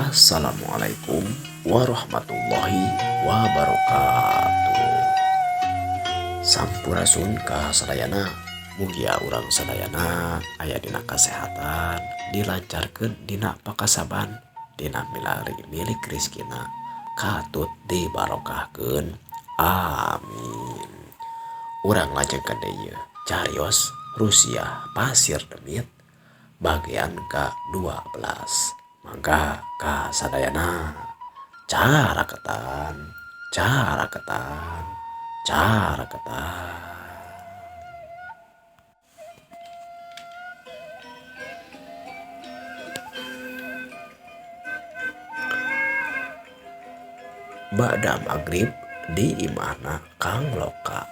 Assalamualaikum warahmatullahi wabarakatuh. Sampurasun ka sadayana mugia urang sadayana aya dina kasehatan dilancarkeun dina pakasaban dina milari milik rizkina katut dibarokahkeun amin. Urang lajengkeun deui yeuh carios Rusia pasir demit bagian ka-12 mangga ka sadayana caraketan caraketan caraketan. Bada magrib di imahna Kang Loka.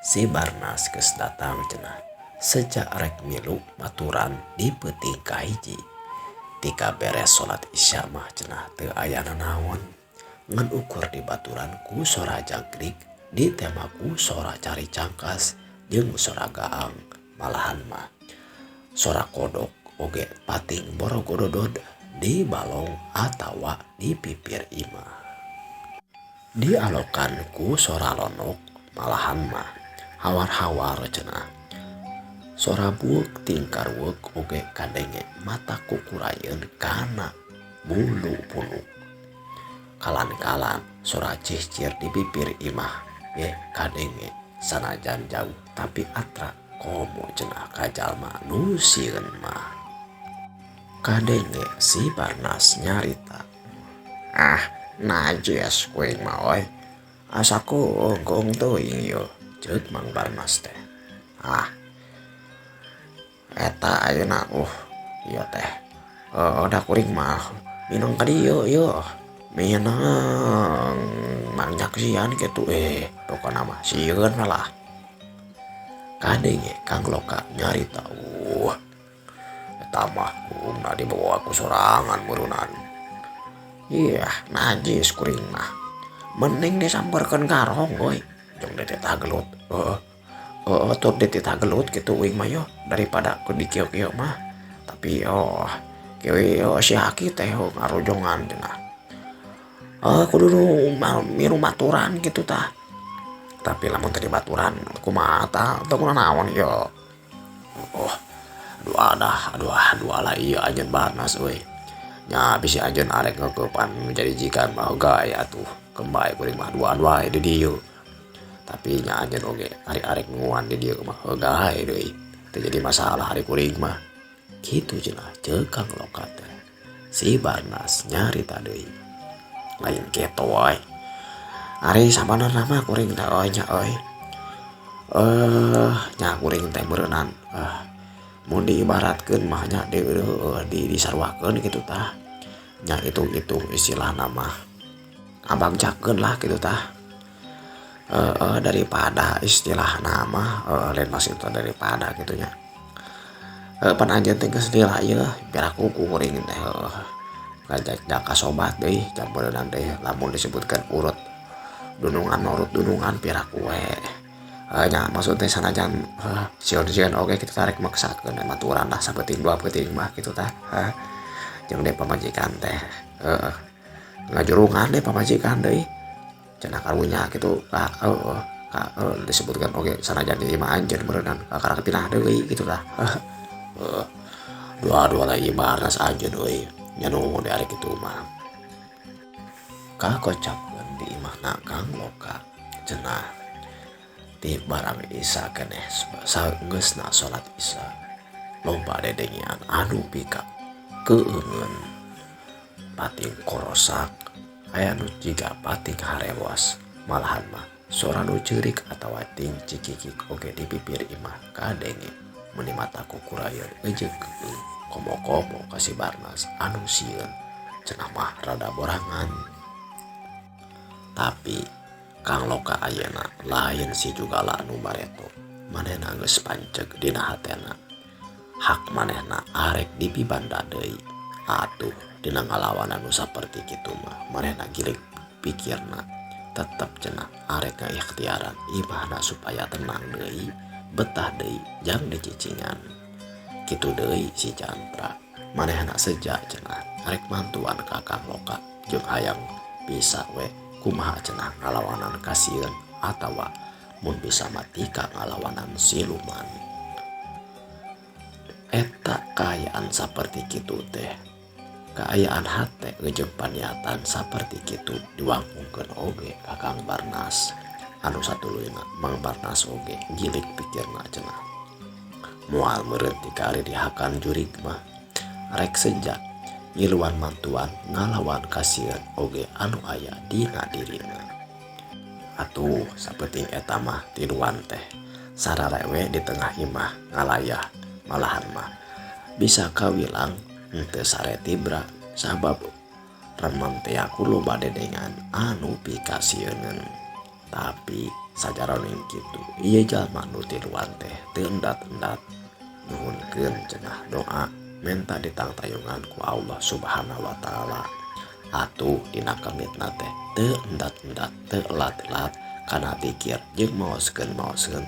Si Barnas geus datang cenah seja rek milu baturan di peuting kahiji. Tika beres salat isya mah cenah teu aya nanaon ngan ukur dibaturan ku sora jangkrik ditema ku sora cari cangkas jeung sora gaang malahan mah sora kodok oge pating borogododod di balong atawa di pipir imah. Dialokan ku sora lonok malahan mah hawar-hawar cenah. Sora bueuk tingkarueuk oge kadenge mata kukurayeun kana bulu punuk. Kalan-kalan sora cihcir di pipir imah ge kadenge sanajan jauh tapi atra komo cenah ka jalma nu sieun mah. Kadenge si Barnas nyarita. Ah, najis kuing mah euy. Asa kungkung teuing ieu, ceuk Mang Barnas teh. Ah, eta ayeuna ieu teh. Heuh da kuring mah minang ka dieu ieu. Minang manyaksian kitu pokona mah sieun lah. Kadenge Kang Loka nyarita eta mah kuungna dibawa ku sorangan meureunnan. Iah najis kuring mah. Mending disampeurkeun ka rong euy jeung dititah gelut. Heuh heuh tur dititah gelut kitu uing mah yeuh daripada ku dikieu-kieu mah. Tapi oh kieu si Haki teh ngarujongan cenah. Kudu nu milu baturan kitu tah. Tapi lamun teu dibaturan kumaha tah teu kunaon ieu. Oh aduh adah aduh aduh lah ieu anjeun Barnas euy. Nya bisi anjeun arek ngeukepan jadi jikan mah gaya atuh kembay kuring mah duaan wae di dieu. Tapi nya anjeun oge arek-arek nguan di dieu mah heugay deui. Teu jadi masalah ari kuring mah. Kitu cenah ceuk Kang Loka teh. Si Barnas nyarita deui. Lain kitu euy. Ari sabenerna mah kuring teh euy nya euy. Nya kuring teh meureunnan mun diibaratkeun mah nya di disaruakeun kitu tah. Nya hitung-hitung istilahna mah ngabangjakeun lah kitu tah. Daripada istilahna mah lain maksudna daripada kitu nya. Pan anjeun teh geus lila ieu piraku kuring teh ngajak ka sobat deui campureunnan teh lamun disebutkeun urut dunungan urut dunungan piraku we. Nya maksud teh sanajan sieun-sieun oge kitu tarik maksakeun maturan lah sapeuting dua peuting mah kitu tah. Jeung deui pamajikan teh ngajurungan deui pamajikan deui cenah karunya kitu ka disebutkeun oge sanajan di imah anjeun meureunnan kakara pindah deui kitu tah. Dua-dua lah Barnas anjeun euy nya nuhun di ari kitu mah. Kakocapkeun di imahna Kang Loka cenah ti barang Isa keneh sageusna salat Isya loba dedengean anu pika keungeun pating korosak aya nu jiga pating harewas malahan mah sora nu ceurik atawa ting cikikik oge di pipir imah kadenge meuni mata kukurayeun eujeuk keung komo-komo ka si Barnas anu sieun cenah mah rada borangan. Tapi Kang Loka ayeuna lain si jugala anu bareto manehna geus panceg dina hatena hak manehna arek dipibanda deui. Atuh dina ngalawan anu saperti kitu mah manehna gilig pikirna tetep cenah arek ngaikhtiaran imahna supaya tenang deui betah deui jang dicicingan. Kitu deui si Cantra. Manehna seja cenah arek mantuan ka Kang Loka jeung hayang bisa we kumaha cenah ngalawanan kasieun atawa mun bisa mah tika ngalawanan siluman. Eta kaayaan saperti kitu teh kaayaan hate jeung paniatan saperti kitu diwangkungkeun oge ka Kang Barnas anu satuluyna Mang Barnas oge gilik pikirna cenah moal meureun ti kari dihakan jurig mah rek seja ngiluan mantuan ngalawan kasieun oge anu aya dina dirina. Atuh sapenting eta mah tiluan teh sararewe di tengah imah ngalayah malahan mah bisa kawilang henteu sare tibra sabab remen teh ku loba dedengan anu pikasieuneun. Tapi sajaroning kitu ieu jalma nu tiluan teh teu endat-endat nuhunkeun cenah doa menta ditangtayungan ku Allah Subhanahu wa taala. Atuh dina kemitna teh teu endat-endat teu elat-elat kana dikir jeung maoskeun-maoskeun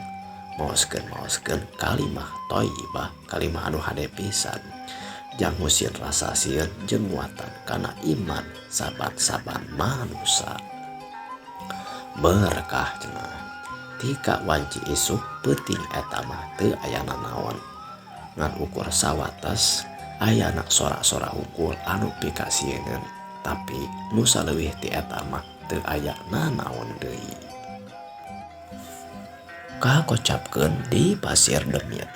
maoskeun-maoskeun kalimah thayyibah kalimah anu hade pisan jang ngusir rasa sieun jeung nguatan kana iman saban-saban manusa. Berkah cenah tika wanci isuk peuting eta mah teu aya nanaon ngan ukur sawates ayana sorak-sorak hungkul anu pikasieun tapi nu saleuwih ti eta mah teu aya nanaon deui. Kakocapkeun di pasir demit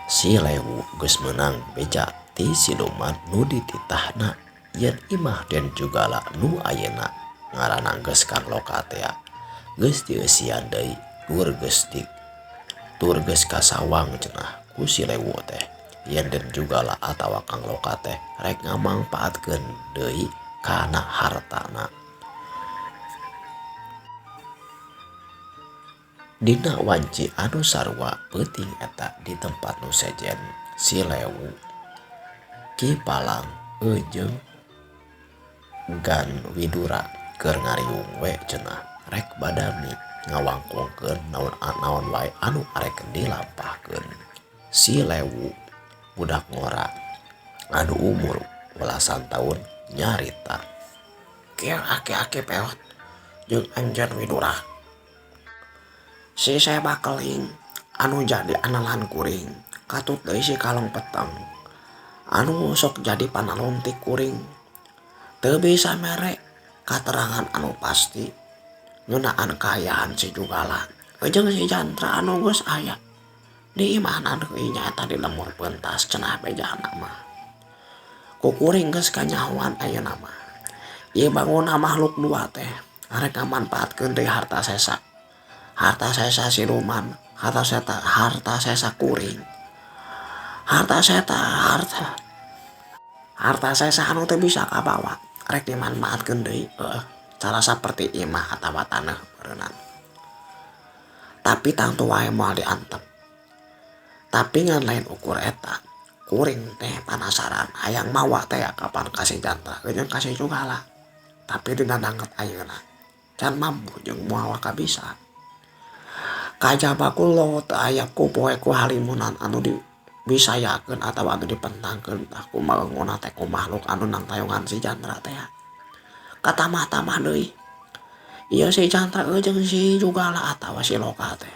si Lewu geus meunang beja ti siluman nu dititahna yen imah Den Jugala nu ayeuna ngaranna geus Kang Loka tea geus dieusian deui tur geus di tur geus kasawang cenah ku si Lewu teh yen Den Jugala atawa Kang Loka teh rek ngamangpaatkeun deui kana hartana. Dina wanci anu sarua peuting eta di tempat nu sejen si Lewu Ki Palang jeung Gan Widura keur ngariung we cenah rek badami ngawangkongkeun naon-naon wae anu arek dilampahkeun. Si Lewu budak ngora anu umur belasan tahun nyarita kieu aki-aki peot jeung anjeun Widura. Si Seba Keling anu jadi analan kuring katut deui si Kalong Peteng anu sok jadi panaluntik kuring teu bisa mere katerangan anu pasti ngeunaan kaayaan si Jugala jeung si Jantra anu geus aya di imahna deui nyaeta di lemur pentas cenah bejana mah. Ku kuring geus kanyahoan ayeuna mah ieu bangunna makhluk dua teh arek ngamanfaatkeun deui harta sesa. Harta sesa siluman, harta sesa kuring, harta sesa anu teu bisa kabawa rek dimanfaatkeun deui cara saperti imah atawa taneuh meureunnan. Tapi tangtu wae moal diantep. Tapi ngan lain ukur eta, kuring teh panasaran hayang mawa teh kapan kasih Jantra jeung kasih Jugala. Tapi dina danget ayeuna can mampu jeung moal kabisa. Kajaba kulo teu aya ku poe ku halimunan anu dibisayakeun atawa anu dipentangkeun tah kumaha teh ku makhluk anu nangtayungan si Jantra teh. Katamah-tamah deui ieu si Jantra jeung si Jugala atawa si Loka teh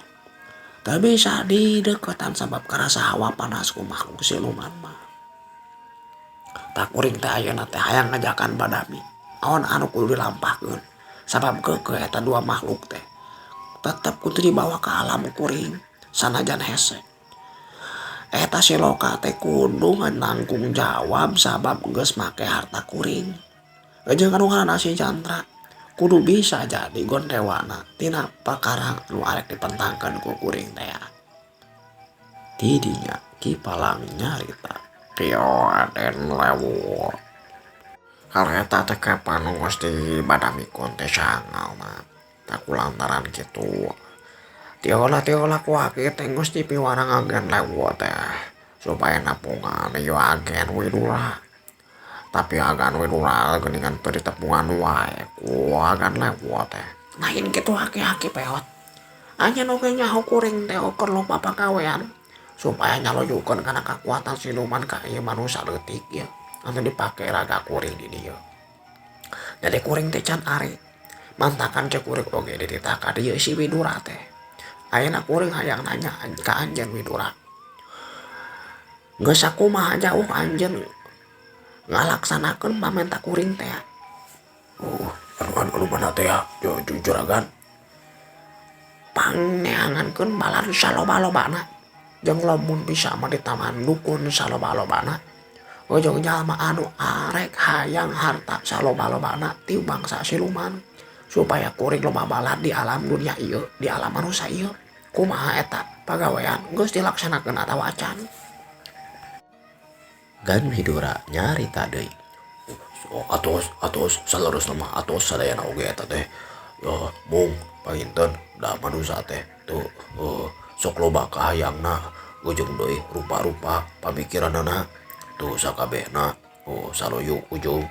teu bisa dideukeutan sabab karasa hawa panas ku makhluk siluman mah. Tah kuring teh ayeuna teh hayang ngajakan badami naon anu kudu dilampahkeun sabab keukeuh eta dua makhluk teh tetep kudu dibawa ke alam kuring sanajan hese. Eta si Loka teh kudu nanggung jawab sabab geus make harta kuring. Jeung anu ngaranna si Jantra kudu bisa jadi gondewana tina perkara nu arek dipentangkeun ku kuring teh. Tidinya Ki Palang nyarita kieu Den Lewu. Hareta teh kapan geus dibadamikeun teh sangal mah. Ku lantaran kitu tiola-tiola ku aki teh geus dipiwarang agen Lewu teh supaya napungan ieu agen Widura. Tapi agan Widura geuningan teu ditepungan wae ku agan Lewu teh. Lain kitu aki-aki peot. Anjeun oge nyaho kuring teh ukur loba pagawean Supaya nyaloyukeun kana kakuatan siluman ka ieu manusia leutik ieu anu dipake raga kuring di dieu. Jadi kuring teh can ari mantakan cek kuring oge dititah ka dieu si Widura teh. Ayeuna kuring hayang nanya ka anjeun Widura. Geus sakumaha jauh anjeun ngalaksanakeun pamenta kuring teh. Anu mana teh ya juragan? Pangneangankeun balad saloba-lobana jeung lamun bisa mah ditaman dukun saloba-lobana jeung jalma anu arek hayang harta saloba-lobana ti bangsa siluman supaya kuring loba balad di alam dunia ieu, di alam manusia ieu. Kumaha eta pagawean geus dilaksanakeun atawa acan? Gan Widura nyarita deui. Atos atos salerosna mah atos sadayana oge eta teh. Mung panginten da manusia teh teu sok loba kahayangna ujung deui rupa-rupa pamikiranana tuh sakabehna saloyu ujung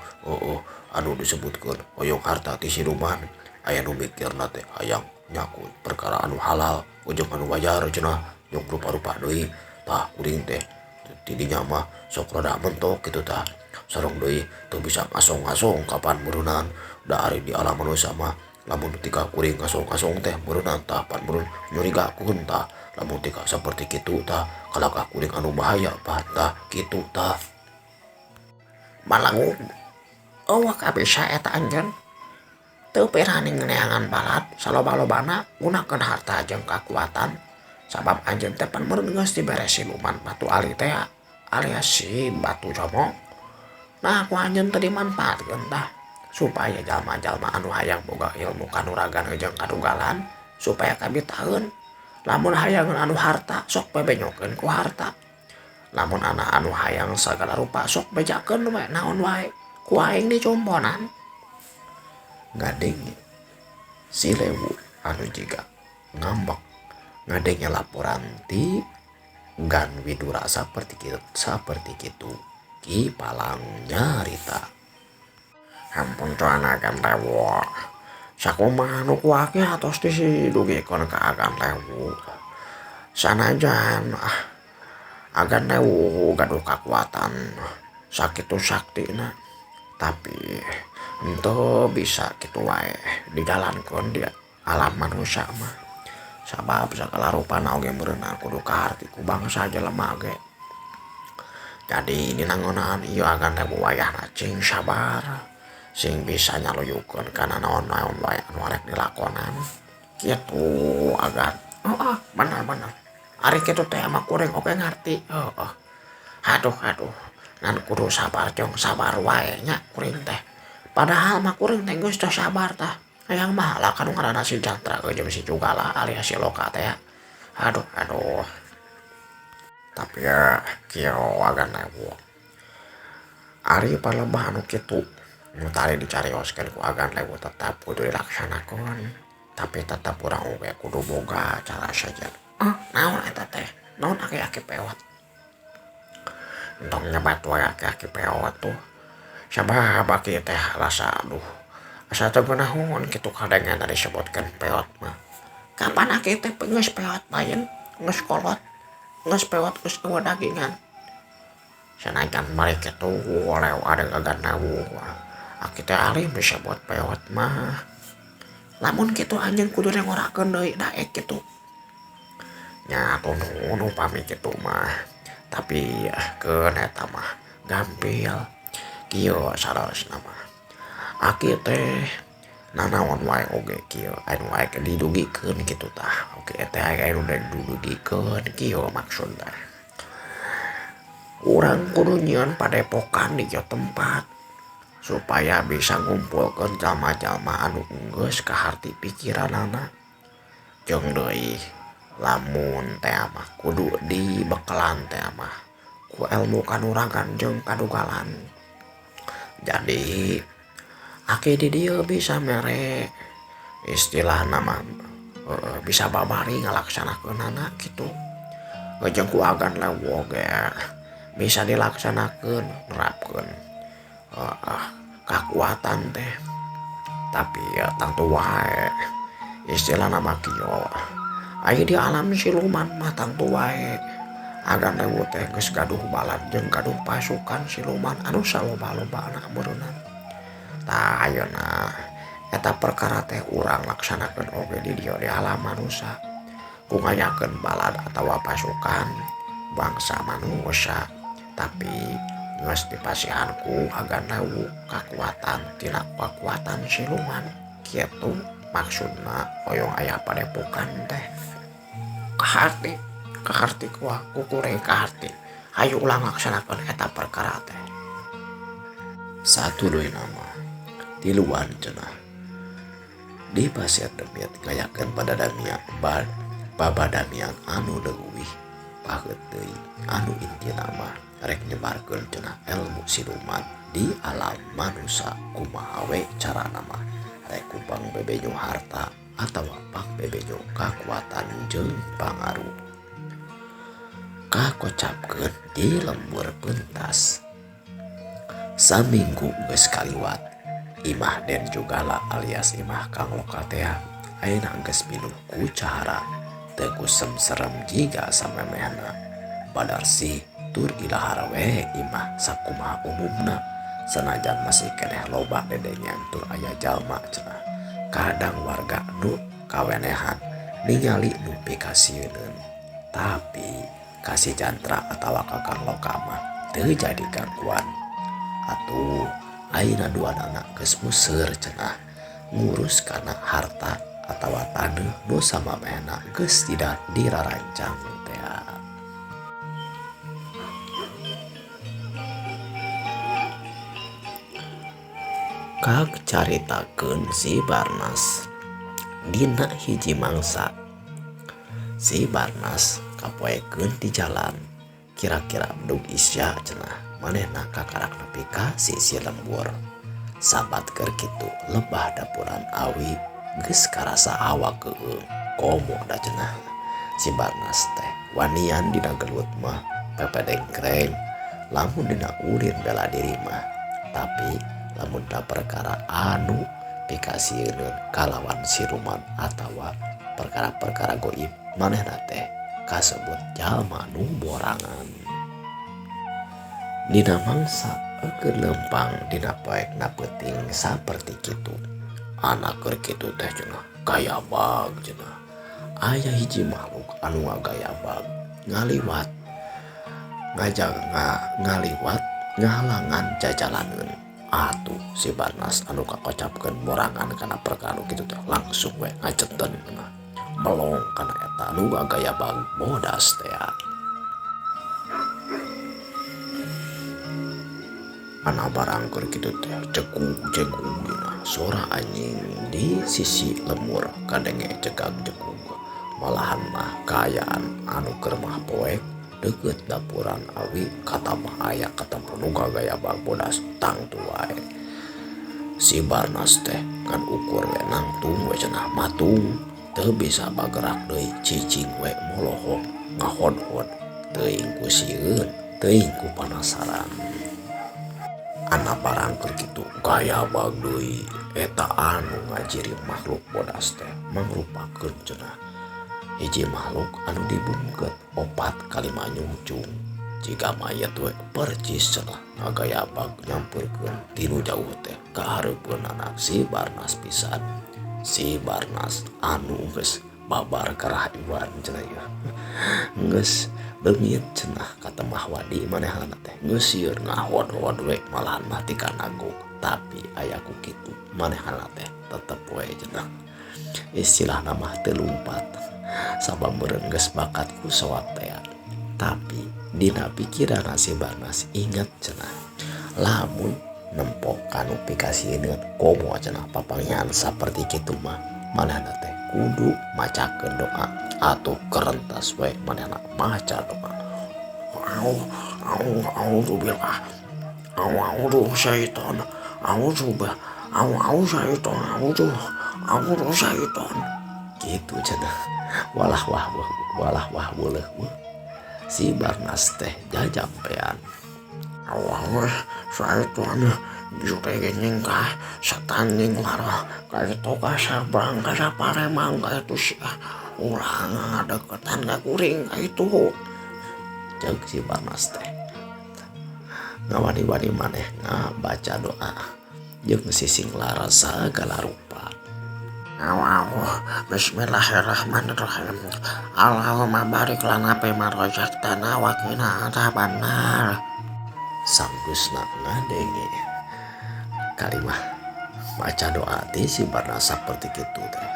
anu disebutkeun hoyong harta ti siluman aya nu mikirna teh hayang nyaku perkara anu halal ujung anu wajar cenah jeung rupa-rupa deui tah kuring teh tidinya mah sok rada mentok kitu tah sareng deui teu bisa ngasong-ngasong kapan meureunnan da ari di alam manusia mah lamun tika kuring ngasong-ngasong teh meureunnan tah pan meureun nyurigakeun tah lamun tika saperti kitu tah kalakah kuring anu bahaya pan tah kitu tah. Malangu eueuh kabisa eta anjeun teu pirani neangan balad saloba-lobana gunakeun harta jeung kakuatan sabab anjeun teh pan meureun geus dibere siluman batu ali teh alias si batu comong. Nah ku anjeun teh dimanfaatkeun tah supaya jalma-jalma anu hayang boga ilmu kanuragan jeung kadugalan supaya kabitaeun. Lamun hayang anu harta sok bebenyokeun ku harta, lamun anak anu hayang sagala rupa sok bejakeun we naon wae ku aing dicomponan. Ngadenge si Lewu anu jiga ngambek ngadenge laporan ti Gan Widura saperti kitu Ki Palang nyarita. Ampun tuan Agan Lewu, sakumaha nu kuaki atos disidugikeun ka Agan Lewu. Sanajan Agan Lewu gaduh kakuatan sakitu saktina, tapi henteu bisa kitu wae dijalankeun di alam manusia mah. Sabab sagala rupana oge meureunna kudu kaharti ku bangsa jelema ge. Jadi dinangonan ieu Agan Lewu wayahna cing sabar sing bisa nyaluyukeun kana naon-naon wae anu arek dilakonan. Kitu Agan. Heeh, bener-bener. Ari kitu teh mah kuring oge ngarti. Heeh. Aduh aduh, ngan kudu sabar jeung sabar wae nya kuring teh. Padahal mah kuring teh geus teu sabar tah. Hayang mah lah kanu ngaranna si Jantra jeung si Jugala alias si Loka teh. Aduh aduh. Tapi ya kieu Agan Lewu. Ari palebah anu kitu nu tadi dicarioskeun ku Agan Lewu tetap kudu dilaksanakeun, tapi tetap urang oge kudu boga cara saja. Naon eta teh? Naon aki-aki pewot? Entong nyebat wae aki-aki pewot tuh. Sabab aki teh rasa aduh asa teu geunaheun kitu kadengean disebutkeun pewot mah. Kapan aki teh geus pewot lain, geus kolot, geus pewot geus eueuh dagingan. Sanajan bari kitu lew ada Agan Lewu. Aki teh alim disebut pewot mah. Lamun kitu anjeun kudu ngorakeun deui daek kitu. Nya atuh upami kitu mah. Tapi keun eta mah gampil. Kieu saleresna mah. Aki teh nanaon wae oge kieu anu wae didugikeun kitu tah. Oke teh anu didugikeun kieu maksudna. Urang kudu nyieun padepokan di ieu tempat supaya bisa ngumpulkeun jalma-jalma anu geus kaharti pikiranana. Jeung deui lamun teh mah kudu dibekalan teh mah ku ilmu kanuragan jeung kadugalan. Jadi aki di dieu bisa mere istilahna mah bisa babari ngalaksanakeunana kitu. Jeung ku Agan Lewu oge bisa dilaksanakeun nerapkeun kakuatan teh. Tapi ya tangtu wae istilahna mah kieu. Aya di alam siluman mah tangtu wae Agan Lewu teh geus gaduh balad jeung gaduh pasukan siluman anu saloba-lobana meureunnan. Tah ayeuna eta perkara teh urang laksanakeun oge di dieu di alam manusia. Ku ngayakeun balad atawa pasukan bangsa manusia, tapi geus dipasihan ku Agan Lewu kakuatan tina kakuatan siluman. Kitu maksudna hoyong aya padepokan teh. Kaharti, kaharti kuah kukuring kaharti. Hayu ulang laksanakeun eta perkara teh. Satuluyna mah tiluan cenah. Di Pasir Demit ngayakeun babadamian anu leuwih paheut deui anu intina mah rek nyebarkeun cenah ilmu siluman di alam manusia kumaha we carana mah rek ku pang bebenyo harta atawa pang bebenyo kakuatan jeung pangaruh. Kakocapkeun di lembur pentas. Saminggu geus kaliwat, Imah Den Jugala alias Imah Kang Loka teh ayeuna geus pinuh ku cahara teu kusem serem jiga samemehna. Badarsih tur ilahar we imah sakumaha umumna sanajan masih keneh loba dedengean tur aya jalma cenah. Kadang warga nu kawenehan ningali nu pikasieuneun, tapi kasih jantra atawa ka Kang Loka mah teu jadi gangguan. Atuh ayeuna duanana geus museur cenah ngurus kana harta atawa taneuh nu samamehna geus tidak dirarancang teh. Kag caritakeun si Barnas dina hiji mangsa. Si Barnas kapoekeun di jalan kira-kira bedug isya cenah manehna kakarak nepi ka sisi lembur. Sabat keur kitu lebah dapuran awi geus karasa awak keueung komo da cenah. Si Barnas teh wanian dina gelut mah pepedengkreng lamun dina ulin bela diri mah, tapi lamun da perkara anu pikasieun kalawan siluman atawa perkara-perkara goib manehna teh kasebut jalma nu borangan. Dina mangsa keur lempang dina poekna peuting saperti kitu. Anak keur kitu teh cenah gayabag cenah. Aya hiji makhluk anu ngagayabag ngaliwat ngaliwat ngahalangan jajalaneun. Atuh si Barnas anu kakocapkeun borangan kana perkara nu kitu teh langsung we ngaceten cenah. Melong kana eta anu ngagayabag bodas teh. Ana barang keur kitu teh cekung cekung dina sora anjing di sisi lemur kadenge cekak cekung. Malahan mah kaayaan anu keur mah poek deukeut dapuran awi katamah aya katempo nu gagayabag bodas tangtu wae. Si Barnas teh ngan ukur we nangtung we cenah matung teu bisa bagerak deui cicing we molohong ngahod-hod teuing ku sieun teuing ku panasaran. Ana barang keur kitu gayabag deui eta anu ngajiri makhluk bodas teh mangrupakeun cenah hiji makhluk anu dibungkeut opat kalima nyungcung jiga mayat we percis cenah ngagayabag nyampeurkeun tinu jauh teh ka hareupeunana si Barnas pisan. Si Barnas anu geus babar karah iwan cenah ieu geus leungit cenah katemah wadi manehna teh geus sieun ngahod-hod we malahan mah tikanaguk, tapi aya ku kitu manehna teh tetep we cenah istilahna mah teu lumpat sabab meureun geus bakat ku soat teh. Tapi dina pikiranna si Barnas inget cenah lamun nempo kanu pikasieun komo cenah papanggihan saperti kitu mah manehna teh kudu macakeun doa atuh kerentas we manehna maca doa. Au au auzubillah au auzu syaiton auzubillah au au syaiton auzu auzu syaiton kitu cenah. Walah wah walah wah boleh wah. Si Barnas teh jajampean. Awah syaiton juregening kah sataning lara kaitu ka sabrang ka saparemang kaitu sia urang ngadeukeutan ka kuring kaitu. Ceuk si Barnas teh. Ngawani-wani maneh ngabaca doa jeung sisinglar sagala rupa. Aw aw, bismillahirrahmanirrahim. Allahumma barik lana fima razaqtana wa qina adzabannar. Sanggeusna ngadenge kalimah maca doa ti si Barnas saperti kitu teh.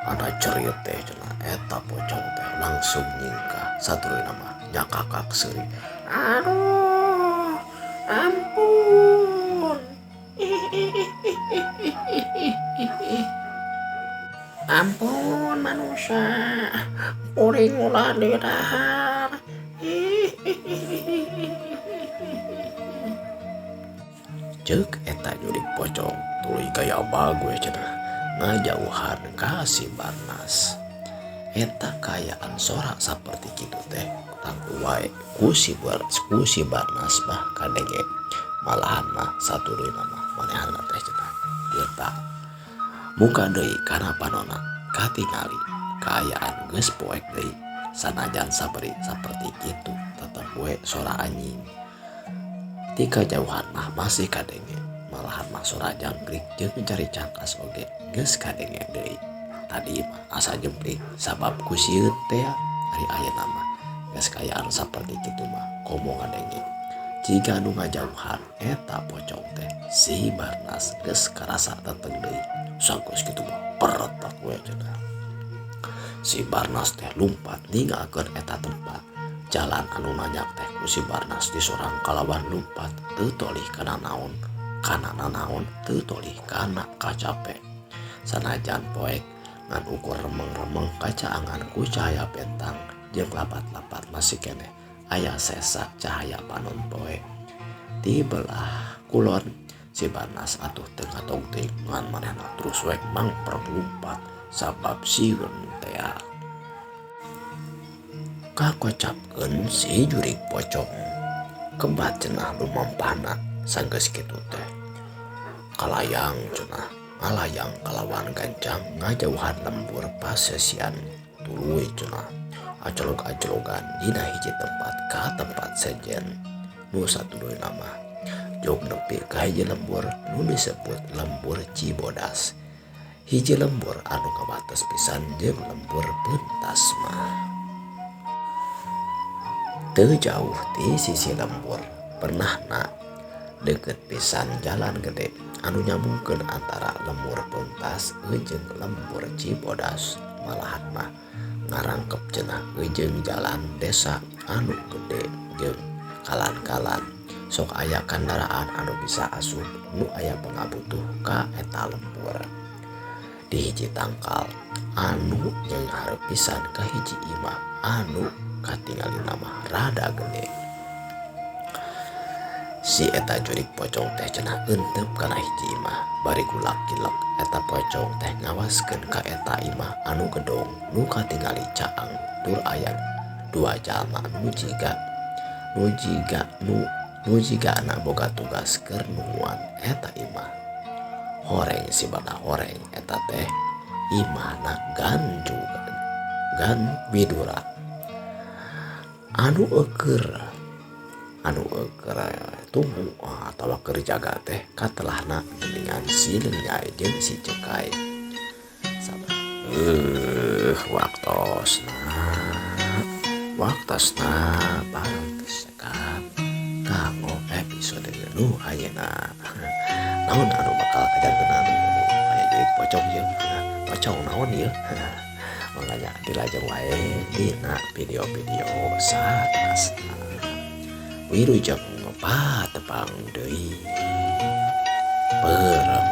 Ana cerit teh cenah eta pocong teh langsung nyingkah satuluyna mah nyakakak seuri. Aduh, ampun. Ampun manusia, kuring ulah didahar. Ceuk eta jurig pocong tuluy gaya bagus cenah ngajauhan ka si Barnas. Eta kaayaan sora saperti kitu teh tangtu wae ku si Barnas mah kadenge malahan mah satuluyna mah manehna teh cenah eta muka deui kana panona katingali kaayaan geus poek deui sanajan sabari saperti kitu tetep we sora anjing. Ti kajauhan mah masih kadenge malahan mah sora jangkrik jeung cari cangkas oge geus kadenge deui. Tadi mah asa jempling sabab ku sieun teh ari ayeuna mah geus kaayaan saperti kitu mah komo ngadenge. Jiga nu ngajauhan eta pocong teh si Barnas geus karasa teteng deui. Sanggeus kitu mah peretak we cenah. Si Barnas teh lumpat ninggalkeun eta tempat. Jalan anu nanjak teh ku si Barnas disorang kalawan lumpat teu tolih kana naon, kana nanaon teu tolih kana kacape. Sanajan poek ngan ukur remeng-remeng kacaangan ku cahaya bentang jeung lapat-lapat masih keneh aya sesa cahaya panon poe. Ti belah kulon si Barnas atuh teu ngatong teuing ngan manehna terus we mangpreng lumpat sabab sieun tea. Kakocapkeun si jurig pocong kebat cenah lumampahna sanggeus kitu teh. Kalayang cenah ngalayang kalawan gancang ngajauhan lembur pasesian tuluy cenah acolog-acologan dina hiji tempat ka tempat sejen nu satuluyna mah jog nepi ka hiji lembur nu disebut lembur Cibodas. Hiji lembur anu kawates pisan jeung lembur Pentas mah. Teu jauh ti sisi lembur pernahna deukeut pisan jalan gede anu nyambungkeun antara lembur Pentas jeung lembur Cibodas. Malahan mah ngarangkep cenah jeung jalan desa anu gede jeung kalan-kalan sok aya kandaraan anu bisa asup nu aya pangabutuh ka eta lembur. Di hiji tangkal anu jeung hareup pisan ka hiji imah anu katingali mah rada gede. Si eta jurig pocong teh cenah eunteup kana hiji imah bari gulak-gilek eta pocong teh ngawaskeun ka eta imah anu gedong nu katingali caang tur aya dua jalma nu jigana boga tugas keur nungguan eta imah. Horeng si bada horeng eta teh imahna gan juga gan widura anu eueur tunggu atawa keur jaga teh katelahna geuningan si Lenyai jeung si Cekai. Waktosna parantos cekap kanggo episode nu ayeuna. Naon anu bakal kajantenan aya jurig pocong ieu, pocong naon ieu? Makanya dilajeng wae dina video-video saterasna. Wilujeng patepang deui. Perem.